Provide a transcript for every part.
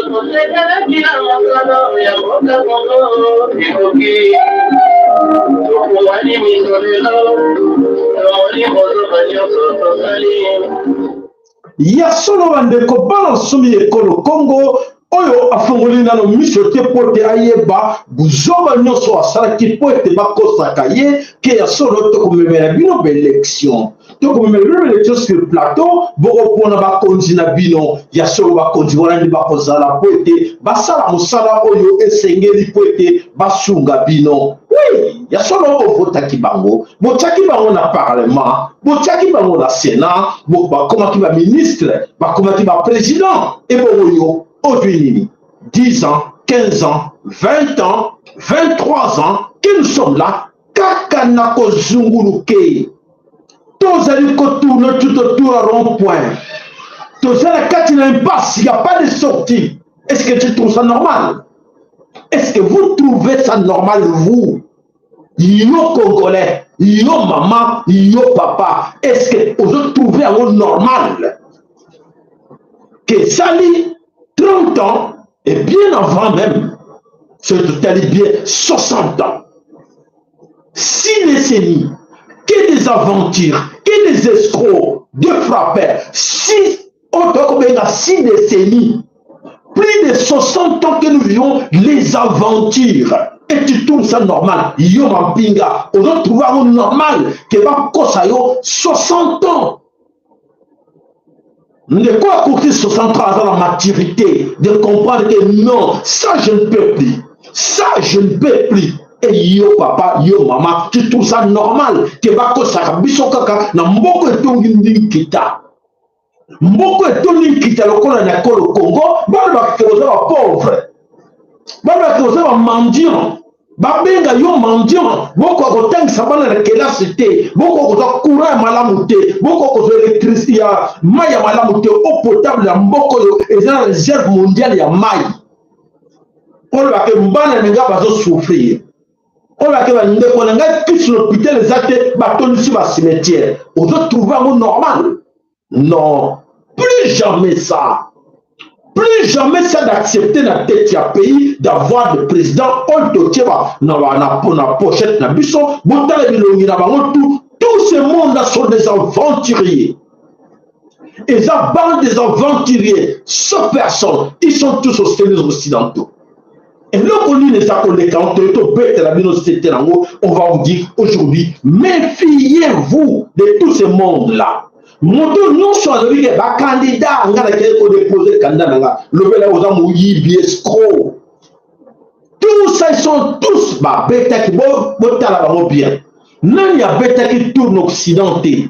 Tosekelaki na mosala ya mboka Kongo ekoki tofungwani miso lelo tomoni bozoba nyonso tosali. Ya solo bandeko bana nsomi ya ekolo Kongo, oyo afongoli nano miso te mpo ete ayeba buzoba nyonso asalaki mpo ete bakosaka ye ke ya solo tokomemela bino baelection, tokomemela bino baelection sur plateau, bokopona bakonzi na bino. Ya solo bakonzi wana nde bakozala mpo ete basala mosala oyo esengeli mpo ete basunga bino. Oui, ya solo bovotaki bango, botiaki bango na parlement, botiaki bango na sénat, bakomaki baministre, bakomaki baprésident. Ebongo yo ozwi nini? 10 ans, 15 ans, 20 ans, 23 ans que nous sommes là, kaka na kozunguluke, tozali kotourne tout autour ya rond point, toza na kati na impasse, y a pas de sortie. Est-ce que tu trouves ça normal? Est-ce que vous trouvez ça normal, vous, yo Congolais, yo mama, yo papa? Est-ce que ozo trouver yango normal que esali 30 ans et bien avant même, soki totali bien 60 ans, 6 décennies, que des aventures, que des escrocs, des frappeurs, 6 oyo tokobenga 6 décennies, plus de 60 ans que nous vivons les aventures, et tu trouves ça normal? Yo mampinga, ozo trouver yango normal ke bakosa yo 60 ans? Ndeko akoki 60 ans, aza na maturité de comprendre que non, ça je ne peux plus, ça je ne peux plus. Et yo papa, yo mama, tu trouves ça normal ke bakosaka biso kaka na mboka etongi nkita, mboka etondi nkita lokola na ekolo Congo? Balobaka ke oza bapauvre, balobaka ke oza bamendiant, babenga yo mendiant, bokoka kotangisa bana na kelasi te, bokoka kozwa courant ya malamu te, bokoka kozwa électricité ya mai ya malamu te, eau potable ya mboka oyo eza na réserve mondiale ya mai. Olobaka bana na ngai bazosouffrir, olobaka bandeko na ngai kisi na hôpital eza te, batondisi bacimetière. Ozotrouve yango normal? Non, plus jamais ça, plus jamais ça d'accepter na tête ya pays d'avoir des présidents oyo totie na pochette na biso. Botala bilongi na bango, tout tout ce monde là sont des aventuriers, eza bande des aventuriers, sans personne, ils sont tous au les occidentaux. Eloko nini eza koleka entre tobetela bino sete nango? On va vous dire aujourd'hui, méfiez-vous de tout ce monde là. Moto nyonso alobi ke bacandidat, nga nakei kodépose candidat na nga, lobela oza moyibi, escroc. Tout ça, ils sont tous babetaki. Botala bango bien, nani abetaki tour na Occident te?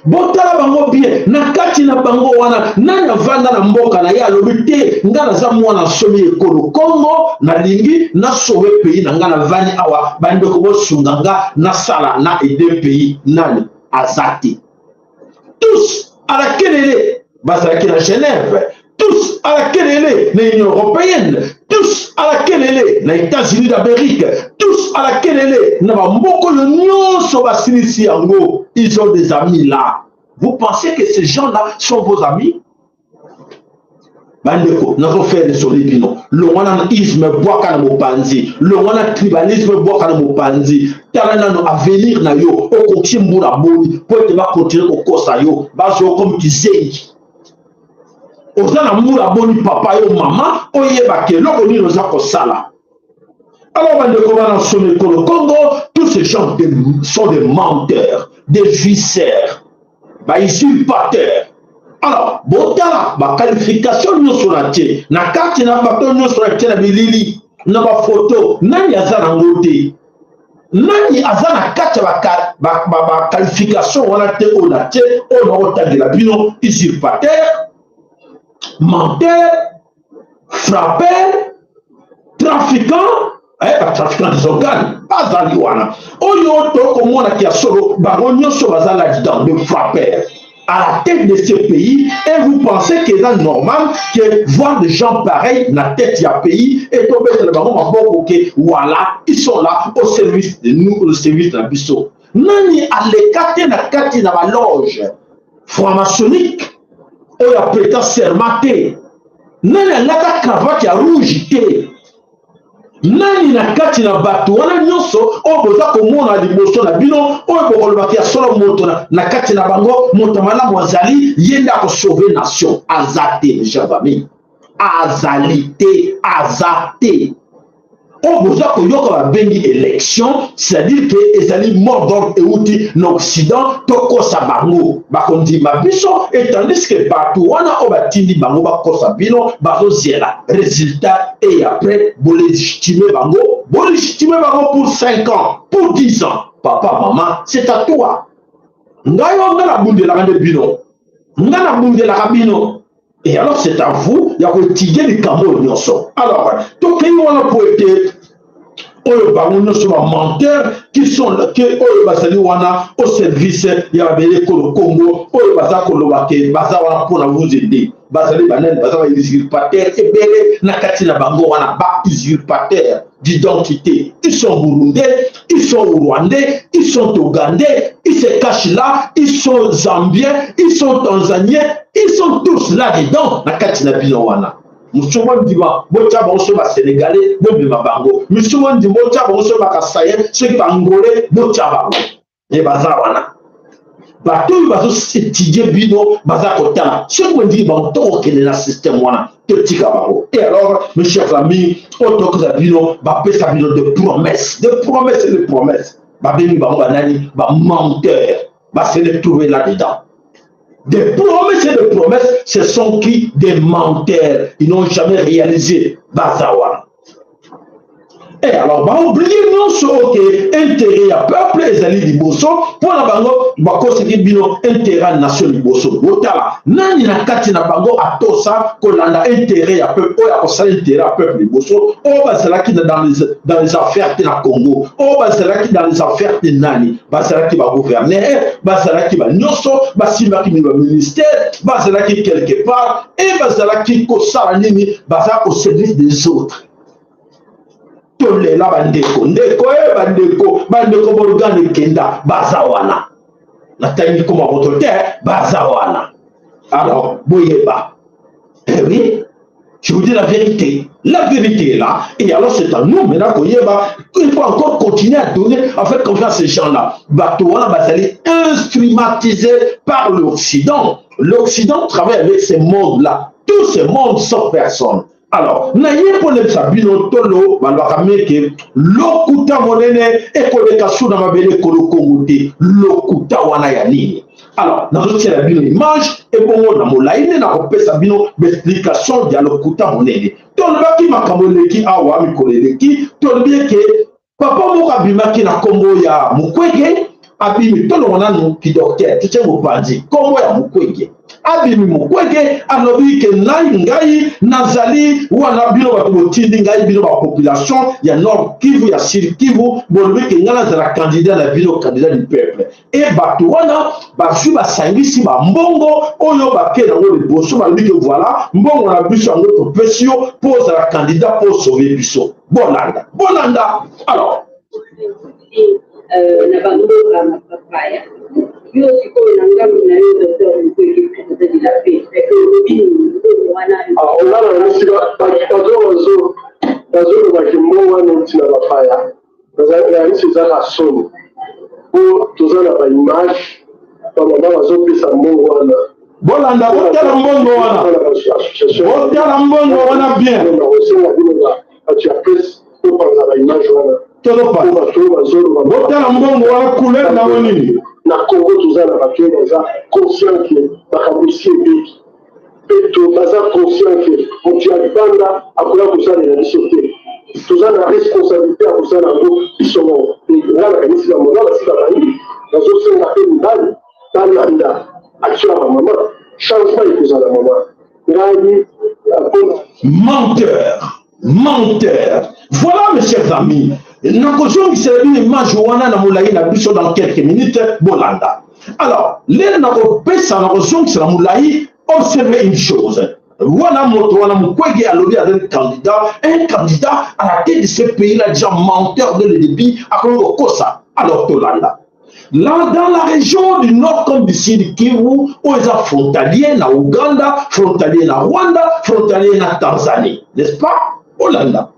Botala bango bien, na kati na bango wana, nani avanda na mboka na ye, alobi te nga naza mwana nsomi ekolo Kongo, nalingi nasauve pays na nga, navandi awa, bandeko bosunga nga nasala na aider pays? Nani aza te. Tous à la kelele bazalaki na Genève, tous à la kelele na Union européenne, tous à la kelele na États-Unis d'Amérique, tous à la kelele na bamboka oyo nyonso basilisi yango. Ils ont des amis là. Vous pensez que ces gens-là sont vos amis? Bandeko, nazofaire désolé bino, longwa na isme, bwaka na mopanzi, longwa na tribalisme, bwaka na mopanzi. Tala nano avenir na yo, okokisi mbula boni mpo ete bakontinue kokosa yo, bazwa komi kizengi? Oza na mbula boni, papa, yo mama, oyebaka eloko nini oza kosala? Alors bandeko bana nsomi ekolo Congo, tous ces gens sont des menteurs, des jouisseurs, bausurpateurs. Alors botala baqualification nyonso na tie na kati na bato nyonso na tie na bilili na bafoto, nani aza nango te? Nani aza na kati ya baqualification wana te oyo na tie, oyo nakotangela bino? Usurpateur, menteur, frappeur, trafiquant, batrafiquant des organes bazali wana, oyo tokomonaki ya solo, bango nyonso baza là-dedans, de frappeur. À la tête de ce pays et vous pensez que eza normal que voir des gens pareils na tête ya pays et tobetela bango maboko ke voilà, ils sont là au service de nous, au service na biso? Nani aleka te na kati na baloge franc-maçonnique oyo aprêta serment te? Nani alata cravate ya rouge te? Nani na kati na bato wana nyonso oyo boza komona liboso na bino, oyo bokolobaki ya solo moto na kati na bango, moto malamu azali, ye nde akosauve nation? Aza te, mes chers amis, azali te, aza te. Oyo boza koyoka babengi élection, c'est-à-dire ke ezali mot d'ordre euti na Occident. Tokosa bango, bakondima biso, et tandis que bato wana oyo batindi bango bakosa bino bazozela résultat et après bolégitime bango, bolégitime bango pour 5 ans, pour 10 ans. Papa, mama, c'est à toi. Ngai oyo, ngai nabundelaka nde bino, ngai nabundelaka bino et alors c'est à vous ya koétudier likambo oyo nyonso. Alors tokei wana po ete oyo bango nyonso bamenteurs qui sont ke oyo bazali wana au service ya babele ekolo Congo, oyo baza koloba ke baza wana mpona vous aider, bazali banani? Baza bausurpateur ebele na kati na bango wana, bausurpateur d'identité. Ils sont burundais, ils sont rwandais, ils sont ougandais, ils se cachent là, ils sont zambiens, ils sont tanzaniens, ils sont tous là dedans na kati na bino wana. Mosusu bondima botya bango soki basénégalais, bomema bango. Misusu bondima botya bango soki bakasaïens, soki baangolais, botya bango. E baza wana bato oyo bazoétudier bino, baza kotala soki bondimi bango, tokokende na système wana, totika bango. Et alors, mes chers amis, oyo tokoza bino, bapesa bino de promesses, de promesses et de promesses. Babengi bango banani? Bamenteurs. Base retrouver là-dedans. Des promesses et des promesses, ce sont qui? Des menteurs. Ils n'ont jamais réalisé. Baza wana. Et alors, baoublier nyonso oke intérêt ya peuple ezali liboso mpo na bango. Bakosaki bino intérêt ya nation liboso. Botala nani na kati na bango atosa kolanda intérêt ya peuple, oyo akosala intérêt ya peuple liboso. Oyo bazalaki dans les affaires te na Congo, oyo bazalaki dans les affaires te, nani? Bazalaki bagouverneur, bazalaki banyonso, basimbaki mini baministère, bazalaki quelque part e bazalaki kosala nini? Baza au service des autres. Tolela bandeko, ndeko e bandeko, bandeko borgane ekenda, baza wana. Natangi koma moto te, baza wana. Alors boyeba, eh oui, je vous dis la vérité. La vérité est là. Et alors, c'est à nous maintenant koyeba. Il faut encore continuer à donner, à faire confiance à ces gens-là. Bato wana bazali instrumentisé par l'Occident. L'Occident travaille avec ces mondes-là. Tous ces mondes sauf personne. Alors naye mpo nayebisa bino, tolo balobaka meke lokuta monene ekoleka su na mabele ekolo Kongo te. Lokuta wana ya nini? Alors nazotiela bino image ebongo na molai nde nakopesa bino baexplication ya lokuta monene. Tolobaki makambo eleki awa, mikolo eleki, tolobi eke papa moko abimaki na nkombo ya Mukwege. Abimi, tolongo nanu kidocteur, totie mopanzi nkombo ya Mukwege. Abimi Mukwege, alobi ke nai ngai nazali wana, bino bato botindi ngai, bino bapopulation ya Nord Kivu, ya Sud Kivu, bolobi ke ngai nazala candidat na bino, candidat du peuple. E bato wana bazwi, basangisi bambongo oyo bake nango liboso, balobi ke voilà, mbongo na biso yango topesi yo mpo ozala candidat mpo osauve biso. Bolanda, bolanda alors. Na bamboka na bapaya, yo sikoyo na ngambo na yo, docteur Mukwege, président de la paix, olobi nini wana? Nga na esika bato bazolobaki mbongo wana euti na bapaya, yanisi ezaka soni po toza na baimage, bamama bazopesa mbongo wana. Bolanda, botala mbongo wana, botala mbongo wana bien. Nakosenga bino bato ya presse topanza baimage wana. Tolopa. Bato oyo bazoloba. Botala mbongo wana, couleur nango nini? Na Congo toza na bato oyo baza conscient ke makambo esi ebeki, mpe to baza conscient ke moto ya libanda akoya kosalela biso te. Toza na responsabilité ya kosala yango biso moko. Nga nakanisi bamama basika bangi, nazosenga mpe mibali balanda action ya bamama, changement ekozala. Mama, ngai mpona Menteur, menteur. Voilà, mes chers amis, nakozongisela bino image wana na molai na biso dans quelques minutes. Bolanda. Alors lelo nakopesa, nakozongisa na molai. Observe une chose wana, moto wana Mukwege alobi azali candidat, un candidat à la tête de ce pays là, déjà menteur dès le début, akomi kokosa. Alors tolanda là, dans la région du nord comme du Sud Kivu, oyo eza frontalier na Uganda, frontalier na Rwanda, frontalier na Tanzanie, n'est-ce pas? Olanda,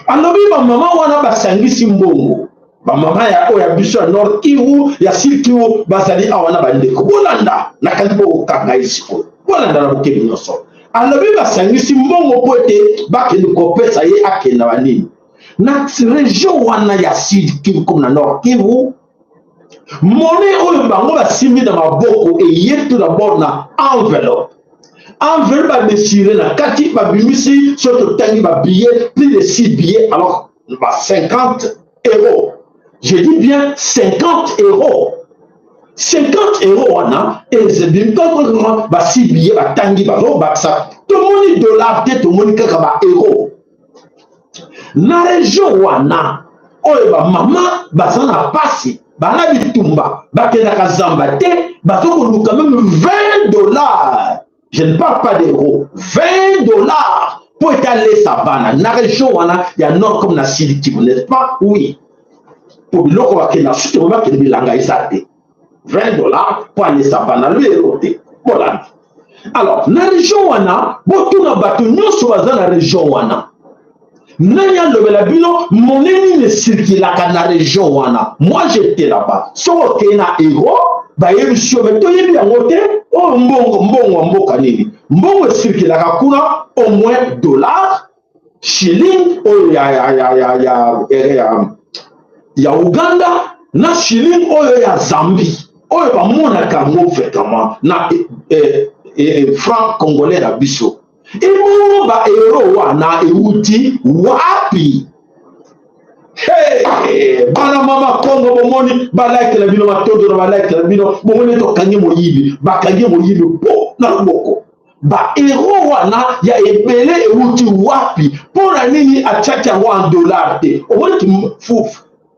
alobi bamama wana basangisi mbongo, bamama ya oyo ya biso ya Nord Kivu, ya Sud Kivu, bazali awa na bandeko. Bolanda, nakangi mpo kokanga ye sikoyo. Bolanda na bokebi nyonso. Alobi basangisi mbongo mpo ete bakende kopesa ye, akenda banini na région wana ya Sud Kivu comme na Nord Kivu. Monnaie oyo bango basimbi na maboko eye tout d'abord na enveloppe. Enveloppe badéchirer na kati, babimisi, soki totangi babillet, plus de 6 billets, alors ba 50 euros. Je dis bien 50 euros. 50 euros wana ezebimi ba 6 billets, batangi, bazobakisa, tomoni dollar te, tomoni kaka ba euro. Na région wana oyo bamama baza na pasi, bana bitumba, bakendaka zamba te, baza koluka même 20 dollars, je ne parle pas d'euros, 20 dollars mpo ete alesa bana na région wana ya nord comme na Sud Kivu, n'est-ce pas? Oui, po biloko bakenda suki, bakende bilanga eza te. 20 dollars mpo alesa bana, lo euro te. Bolandi. Alors na région wana, botuna bato nyonso baza na région wana, nani alobela bino monnaie nini ecirculaka na région wana? Moi, j'étais là-bas. Soki okei na euro, bayebisi yo, me toyebi yango te. Oyo mbongo, mbongo ya mboka nini? Mbongo ecirculaka kuna, au moins dollar, shilling oyo ya Uganda na shilling oyo ya Zambie, oyo bamonaka yango fréquemment na franc congolais na biso. Ebongo baeuro wana euti wapi? Hey, bana mama Kongo, bomoni balike na bino, matondo na balike na bino. Bomoni, tokangi moyibi, bakangi moyibi mpo na loboko. Baeuro wana ya ebele euti wapi? Mpo na nini atiaki yango en dollar te? Omoni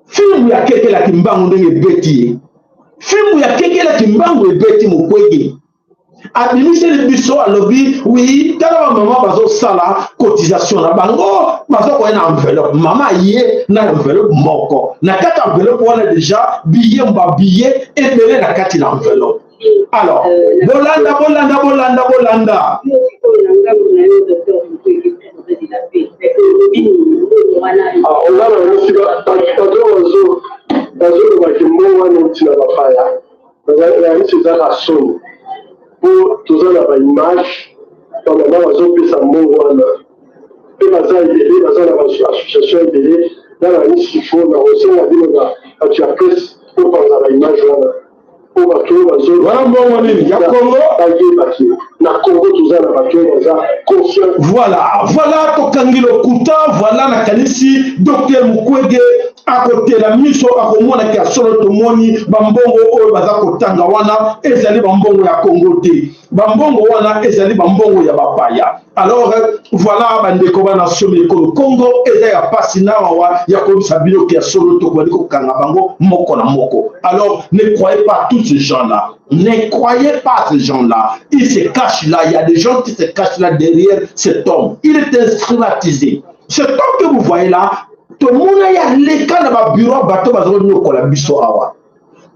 filme ya kekelaki mbangu ndenge ebeti ye, filme ya kekelaki mbangu ebeti Mukwege. Abimiseli biso, alobi: "Oui, tala bamama bazosala cotisation na bango, baza koya na enveloppe." Mama ye na enveloppe moko, na kati ya enveloppe wana déjà billet, babillet ebele na kati na enveloppe. Alors bolanda, bolanda, bolanda, bolanda. Sikoyo na ngambo na yo, docteur Mukwege, président de la paix, olobi nini? Mbongo wana? Oza na misi, bato bazolobaki mbongo wana euti na bapaya. Nayebisi, ezaka soni, mpo toza na baimage, bamama bazopesa mbongo wana mpe baza ebele, baza na baassociation ebele. Na nayebisi, fo na kosenga bino na bato ya presse opanza baimage wana, mpo bato oyo bazo Wana mbongo nini ya Kongo? Bayebaki na Congo toza na bato oyo baza conscient. Voilà, tokangi lokuta. Voilà, nakanisi docteur Mukwege akotela miso, akomonaki ya solo. Tomoni bambongo oyo baza kotanga wana ezali bambongo ya Kongo te, bambongo wana ezali bambongo ya bapaya. Alors voilà, bandeko bana somi ekolo Kongo, eza ya pasi na mawa ya koyebisa biloko ya solo. Tokobandi kokanga bango moko na moko. Alors ne croyez pas tous ces gens là, ne croyez pas ces gens là. Ils se cachent là, il y a des gens qui se cachent là derrière cet homme. Il est instrumentisé, cet homme que vous voyez là. Tomona ye aleka na babureau, bato bazonyokola biso awa.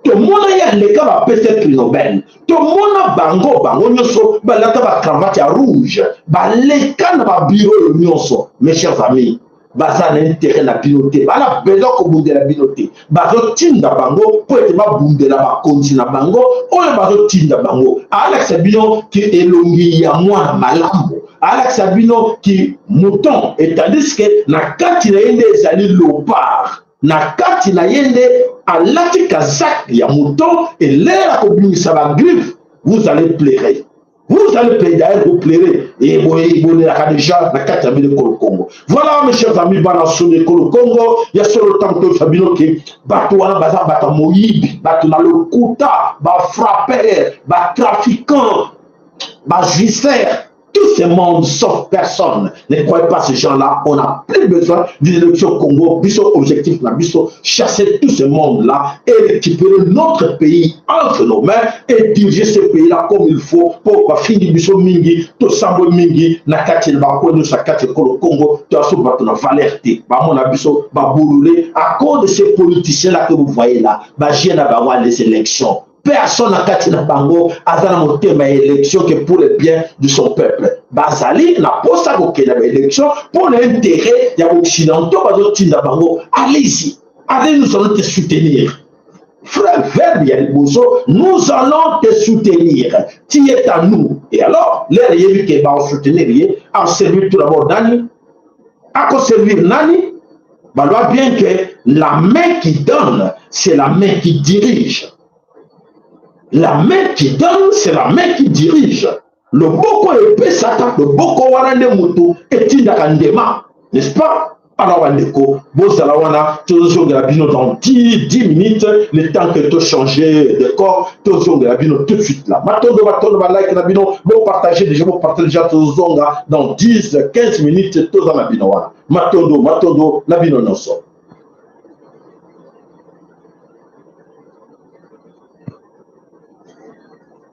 Tomona ye aleka, bapesa prix Nobel. Tomona bango, bango nyonso balata bacravate ya rouge, baleka na babureau oyo nyonso. Mes chers amis, baza na intérêt na bino te, bana besoin kobundela bino te. Bazotinda bango mpo ete babundela bakonzi na bango oyo bazotinda bango. Alakisa bino ki elongi ya mwana malamu, alakisa bino ki mouton, et tandis que na kati na ye nde ezali léopard. Na kati na ye nde alati casaque ya mouton. Elera kobimisa bagriffe, vous allez pleurer, vous allez payer. D'ailleurs, vous pleurez et bolelaka déjà na kati ya bino ekolo Congo. Voilà, mes chers amis, bana solo ekolo Congo, ya solo, ntango toyebisa bino ke bato wana baza bato ya moyibi, bato na lokuta, bafrappeur, batrafiquant, bajouisseur. Tout ce monde, sauf personne. Ne croyez pas ces gens-là. On n'a plus besoin d'une élection au Congo. Biso objectif, na biso, chasser tout ce monde-là et récupérer notre pays entre nos mains et diriger ce pays-là comme il faut pour bafingi biso mingi, tosambo mingi, na kati ya bako nyonso na kati ya ekolo Congo, toaso bato na valeur te. Bamona biso babolole à cause de ces politiciens-là que vous voyez là, ba na bango les élections. Personne na kati na bango aza na motema ya élection que pour le bien de son peuple. Bazali na posa kokende ba élection pour l'intérêt ya occidentaux bazotinda bango. Allez-y, allez, nous allons te soutenir. Frère, verbe ya liboso, nous allons te soutenir. Tu es à nous. Et alors, l'air yebi ke ba soutenir ye, aservir tout d'abord nani? Akoservir nani? Baloba bien que la main qui donne, c'est la main qui dirige. La main qui donne, c'est la main qui dirige. Loboko epesaka, loboko wana nde motu etindaka ndema, n'est-ce pas? Alors bandeko, bozala wana, tozongela bino dans 10 minutes, le temps que tochanger de corps. Tozongela bino tout de suite là. Matondo, matondo, balike na bino, bopartage déjà, bopartage déjà. Tozonga dans 10 15 minutes, toza na bino wana. Matondo, matondo na bino nyonso.